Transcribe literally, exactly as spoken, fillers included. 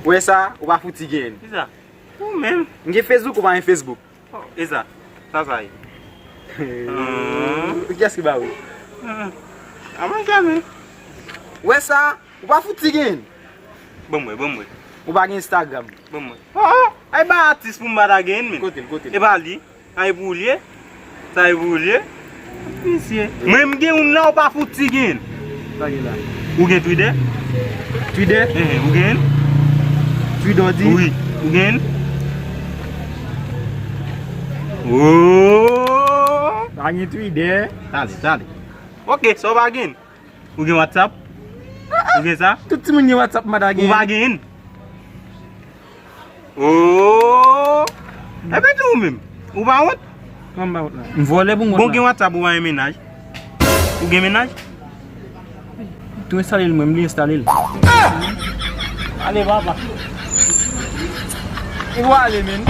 Ou wè sa, ou pa fouti genyen. Kisa? Ou menm. M gen Facebook, ou pa gen Facebook. Oh, e sa? Sa sa ye? Kiyès ki ba ou? A mwen janmen. Ou wè sa, ou pa fouti genyen. Ban m wè, ban m wè. Ou pa gen Instagram. Ban m wè. Oh, oh, ay ba atis pou m pa ta genyen, men. Kote l, kote l? E pa li. Sa e pou ou l ye? Sa e pou ou l ye? Visye. Mwen m gen youn la, ou pa fouti gen. Sa gen la? Ou gen Twitter? Twitter? Ehe, ou gen? Twitter di? Wi, ou gen? Oh! Pa gen Twitter. Tande, tande. Ok, sa w pa gen? Ou gen WhatsApp? Ou gen sa? Tout timoun gen WhatsApp, m pa ta gen. Ou pa gen? Oh! Ebyen, di ou menm. Ou pa wont? Kòman m pa wont la? M vòlè pou m wont la. Bon, gen WhatsApp, ou pa gen mennaj? Ou gen mennaj? Tou enstale l, mwen, m li enstale l. Ale, papa. Ou ale, menn.